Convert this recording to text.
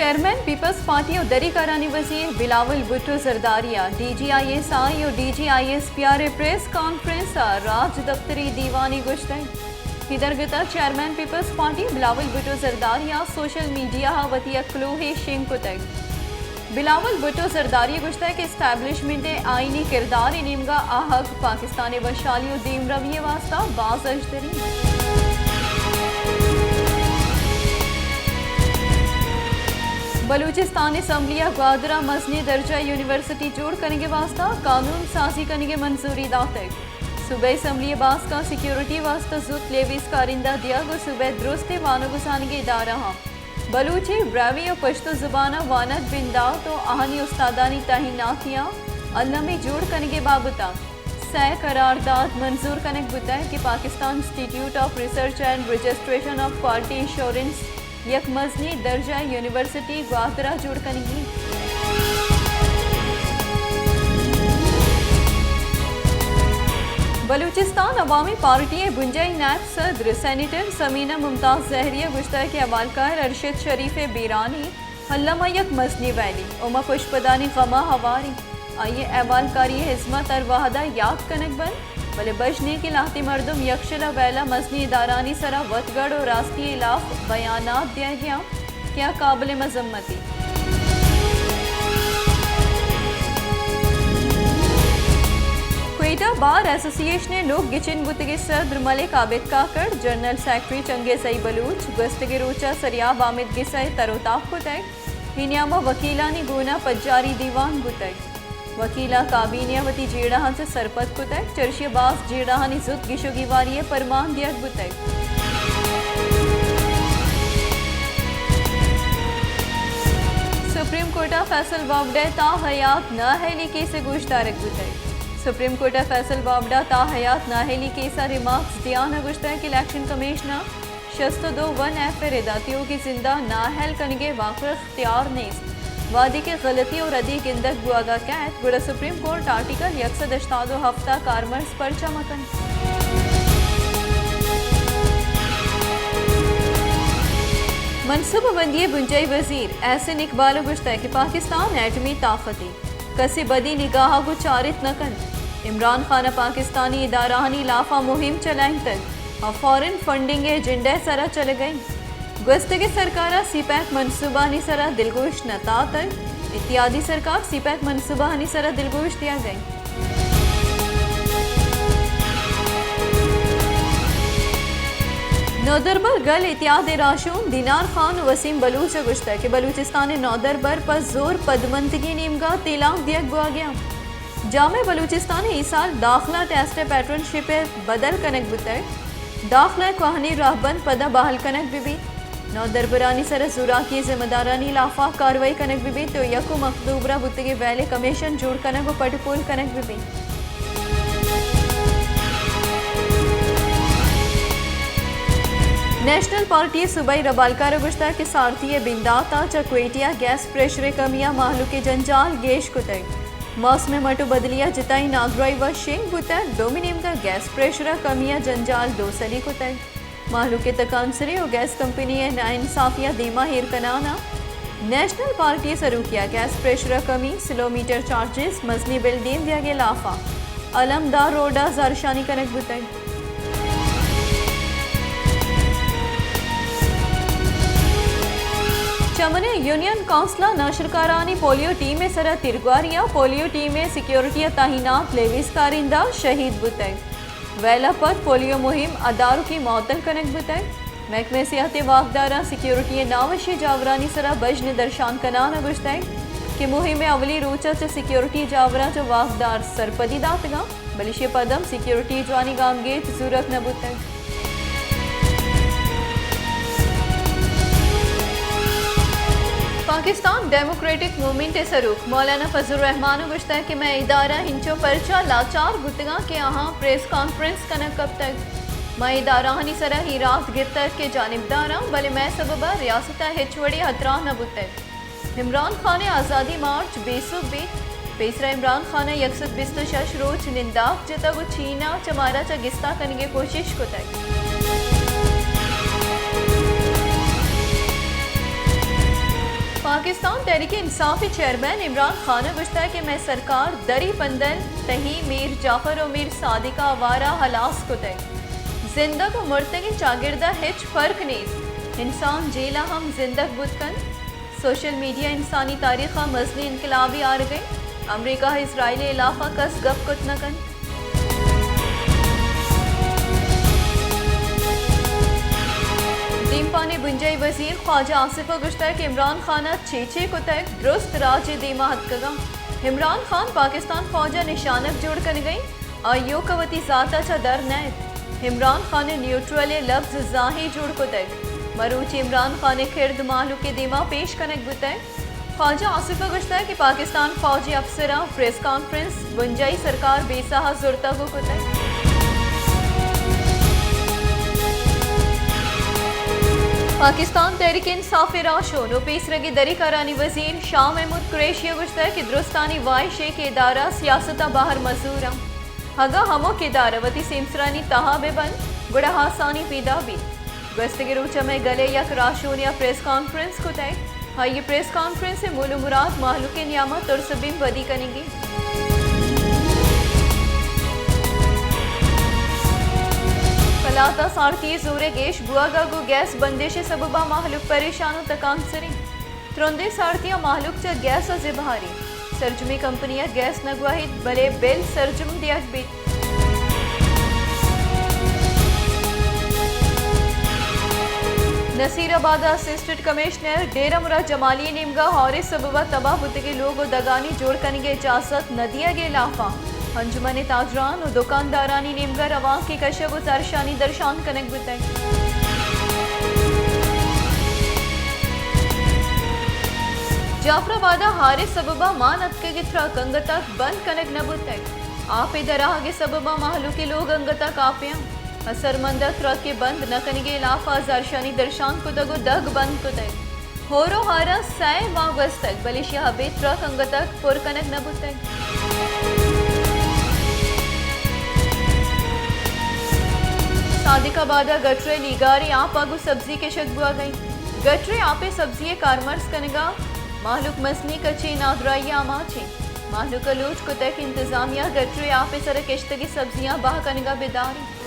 Chairman peoples party ءُ دری کارانی وزیر بلاول بھٹو زرداری ءَ D G I S I ءُ D G I S P R ءِ پریس کانفرنس ءَ راج دپتری دیوانے گوشتگ۔ اے درگت ءَ chairman peoples party Bilawal Bhutto Zardari ءَ سوشل میڈیا ءَ وتی یک کلوہے شنگ کتگ۔ بلاول بھٹو زرداری ءَ گوشتگ کہ اسٹیبلشمنٹ ءِ آئینی کردار ءِ نیمگ ءَ آہگ پاکستان ءِ وشحالی ءُ دیمروی ءِ واستہ باز اژدری۔ بلوچستان اسمبلی ءَ گوادر ءَ مزنیں درجہ یونیورسٹی جوڑ کنگ ءِ واستہ قانون سازی کنگ ءِ منظوری داتگ۔ صوبائی اسمبلی ءِ باسکاں سیکیورٹی ءِ واستہ زوت لیویز کارندہ دیگ ءُ صوبہ ءِ درستیں وانگ ءُ زانگی ادارہاں بلوچی، براہوئی ءُ پشتو زبان ءَ وانگ بندات ءُ آہانی استادانی تعیناتی ءَ المی جوڑ کنگ ءِ بابت ءَ سئے قرارداد منظور کنگ بوتگ کہ Pakistan institute of research and registration of quality assurance یک مزنیں درجہ یونیورسٹی گوادر ءَ جوڑ کنگی۔ بلوچستان عوامی پارٹی ءِ بنجاہی نائب صدر سینیٹر ثمینہ ممتاز زہری ءَ گوشتگ کہ احوالکار ارشد شریف ءِ بیرانی الم ءَ یک مزنیں ویلی ءُ ما پشپدانی غم ءَ ہوار ایں۔ آئی ءِ احوالکاری ءِ ہزمت ہر وہد ءَ یات کنگ بنت، بلے بژن ایں کہ لہتیں مردم یکشل ءَ ویل ءَ مزنیں ادارہانی سر ءَ وتگڑ ءُ راستی ءِ ہلاف بیانات دیگ ءَ آں کہ آ قابل مذمت ایں۔ کوئٹہ بار ایسوسی ایشن ءِ نوک گچین بوتگیں صدر ملک عابد کاکڑ، جنرل سیکرٹری چنگیز ای بلوچ گوستگیں روچ ءَ سریاب آمیدگس ءِ تر ءُ تاب کتگ۔ اے نیام ءَ وکیلانی گون ءَ پجاری دیوان بوتگ۔ وکیلاں کابینہ ءَ وتی جیڑہاں چہ سرپد کتگ، چرشی ءَ باز جیڑہانی زوت گیش ءُ گیواری ءِ پرمان دیگ بوتگ۔ سپریم کورٹ ءَ فیصل وابڈا ءِ تا حیات نااہلی کیس ءِ گوشدارگ بوتگ۔ سپریم کورٹ ءَ فیصل وابڈا ءِ تا حیات نااہلی کیس ءَ ریمارکس دیان ءَ گوشتگ کہ الیکشن کمیشن ءَ شست ءُ دو ون ایف ءِ ردا تیوگیں زند ءَ نااہل کنگ ءِ واقعی اختیار نیست۔ وہدے کہ غلطی ءُ ردی گندگ بوہگ ءَ کئیت، گڑا سپریم کورٹ آرٹیکل یک سد ہشتاد ءُ ہفت ءَ کارمرز پرچا مہ کنت؟ منصوبہ بندی ءِ بنجاہی وزیر احسن اقبال ءَ گوشتگ کہ پاکستان ایٹمی طاقتے، کسے بدی نگاہ ءَ گوں چارت نہ کنت۔ عمران خان ءَ پاکستانی ادارہانی لاف ءَ مہم چلائینتگ ءُ فارن فنڈنگ ءِ ایجنڈا ءِ سر ءَ چلگ ءَ انت۔ گوستگیں سرکار ءَ سی پیک منصوبہانی سر ءَ دلگوش نہ داتگ، اتحادی سرکار سی پیک منصوبہانی سر ءَ دلگوش دیگ ءَ انت۔ نودربر گل اتحاد ءِ راہشون دینار خان ءُ وسیم بلوچ ءَ گوشتگ کہ بلوچستان ءِ نودربر پہ زور پدمنتگی نیمگ ءَ تیلانک دیگ بوہگ ءَ انت۔ جامعہ بلوچستان ءَ اے سال داخلہ ٹیسٹ ءِ پیٹرن شپ ءَ بدل کنگ بوتگ۔ داخلہ ءِ کوہنیں راہبند پدا بحال کنگ بہ بیت۔ نودربرانی سر ءَ زوراکی ءِ ذمہ دارانی لاف ءَ کاروائی کنگ بہ بیت ءُ یکم اکتوبر ءَ بوتگیں ویل ءِ کمیشن جوڑ کنگ ءُ پٹ ءُ پول کنگ بہ بیت۔ نیشنل پارٹی ءِ صوبائی ربالکار ءَ گوشتگ کہ سارتی ءِ بندات ءَ چہ کوئٹہ ءَ گیس پریشر ءِ کمی ءَ مہلوک ءِ جنجال گیش کتگ۔ موسم ءِ مٹ ءُ بدلی ءَ جتائیں نادراہی وت شنگ بوتگ، دومی نیمگ ءَ گیس پریشر ءِ کمی ءَ جنجال دوسری کتگ۔ مہلوک ءِ تکانسری ءُ گیس کمپنی ءِ ناانصافی ءَ دیما ایر کنان ءَ نیشنل پارٹی ءِ سروکی ءَ گیس پریشر ءِ کمی، سلو میٹر چارجز، مزنیں بل دیم دیگ ءِ لاف ءَ علمدار روڈ ءَ زہرشانی کنگ بوتگ۔ چمن ءِ یونین کونسل ءَ ناشرکارانی پولیو ٹیم ءِ سر ءَ تیرگواری ءَ پولیو ٹیم ءِ سیکیورٹی ءِ تعینات لیویز کارندہ شہید بوتگ۔ ویل ءَ پد پولیو مہم ادارکی معطل کنگ بوتگ۔ محکمہ صحت ءِ واکداراں سیکیورٹی ءِ ناوشیں جاورانی سر ءَ بژن درشان کنان ءَ گوشتگ کہ مہم ءِ اولی روچ ءَ چہ سیکیورٹی جاوراں چہ واکدار سرپدی داتگ انت، بلے ایشی ءَ پد ہم سیکیورٹی جوانیں گامگیج زورگ نہ بوتگ۔ پاکستان ڈیموکریٹک موومنٹ ءِ سروک مولانا فضل الرحمان ءَ گوشتگ کہ مئے ادارہ انچو پرچا لاچار بوتگاں کہ آہاں پریس کانفرنس کنگ کپتگ۔ ما ادارہانی سرا ایراد گرتگ کہ جانبداراں، بلے مئے سبب ءَ ریاست ءَ ہچ وڑیں ہترہ نہ بوتگ۔ عمران خان ءِ آزادی مارچ بے سوب بیت۔ پیسرا عمران خان ءَ یک سد بیست ءُ شش روچ ننداک جتگ ءُ چین ءَ چہ مارا چہ گستا کنگ ءِ کوشش کتگ۔ پاکستان تحریک انصاف ءِ چیئرمین عمران خان ءَ گوشتگ کہ مئے سرکار دری بندن تہی میر جعفر ءُ میر صادق ءَ آوار ءَ ہلاس کتگ۔ زندگ ءُ مرتگیں چاگرد ءَ ہچ فرق نیست۔ انسان جیل ءَ ہم زندگ بوت کنت۔ سوشل میڈیا انسانی تاریخ ءَ مزنیں انقلابے آرگ ءَ انت۔ امریکہ ءُ اسرائیل ءِ ہلاف ءَ کس گپ کت نہ کنت۔ دیمپان ءِ بنجاہی وزیر خواجہ آصف ءَ گوشتگ کہ عمران خان ءَ چے چے کتگ، درست راج ءِ دیما اتکگاں۔ عمران خان پاکستان فوج ءَ نشانگ جوڑ کنگ ءَ انت، آئی ءَ کہ وتی ذات ءَ چہ در نئیت۔ عمران خان ءَ نیوٹرل ءِ لبز زاہیں جوڑ کتگ۔ مروچی عمران خان ءِ کرد مہلوک ءِ دیما پیش کنگ بوتگ۔ خواجہ آصف ءَ گوشتگ کہ پاکستان فوج ءِ افسراں پریس کانفرنس بنجاہی سرکار بیسہ ءَ زرتگ ءُ کتگ۔ پاکستان تحریک انصاف ءِ راہشون ءُ پیسرگی دری کارانی وزیر شاہ محمود قریشی ءَ گوشتگ کہ درستانی واہش اے کہ ادارہ سیاست ءَ بہر مزور انت۔ اگاں ہمک ادارہ وتی سیمسرانی تہا بہ بنت، گڑا آسانی پیدا بیت۔ گوستگیں روچ ءَ مئے گل ءِ یک راہشونے ءَ پریس کانفرنس کتگ۔ آئی ءِ پریس کانفرنس ءِ مول ءُ مراد مہلوک ءِ نیام ءَ ترس ءُ بیم ودی کنگ انت۔ کلات ءَ سارتی ءِ زور ءِ گیش بوہگ ءَ گوں گیس بندش ءِ سبب ءَ مہلوک پریشان ءُ تکانسر انت۔ ترندیں سارتی ءَ مہلوک چہ گیس ءَ زبہر انت۔ سرجمیں کمپنی ءَ گیس نہ گواہیت، بلے بل سرجم دیگ بیت۔ نصیر آباد ءِ اسسٹنٹ کمشنر ڈیرہ مراد جمالی ءِ نیمگ ءَ ہور ءِ سبب ءَ تباہ بوتگیں لوگ ءُ دگانی جوڑ کنگ ءِ اجازت نہ دیگ ءِ ہلاپ ءَ انجمن تاجران ءُ دکاندارانی نیمگ ءَ روانکیں کشگ ءُ زہرشانی درشان کنگ بوتگ۔ جعفر آباد ءَ ہار ءِ سبب ءَ مان اتکگیں ترک انگت تک بند کنگ نہ بوتگ۔ آپ ءِ دراہگ ءِ سبب ءَ مہلوک ءِ لوگ انگت تک آپ ءَ انت۔ اثرمند ءَ ترک ءِ بند نہ کنگ ءِ ہلاپ ءَ زہرشانی درشان کتگ ءُ دگ بند کتگ۔ ہور ءُ ہار ءَ سئے ماہ گوستگ، بلے ایشی ءَ ابید ترک انگت تک پر کنگ نہ بوتگ۔ صادق آباد ءَ گٹر ءِ لیگاریں آپ ءَ گوں سبزی کشگ بوگ ءَ انت۔ گٹر ءِ آپ ءِ سبزی ءِ کارمرز کنگ ءَ مہلوک مزنیں کچے ءِ نادراہی ءَ آماچ انت۔ مہلوک ءَ لوٹ کتگ کہ انتظامیہ گٹر ءِ آپ ءِ سر ءَ کشتگیں سبزیاں بہا کنگ ءَ بہ دار انت۔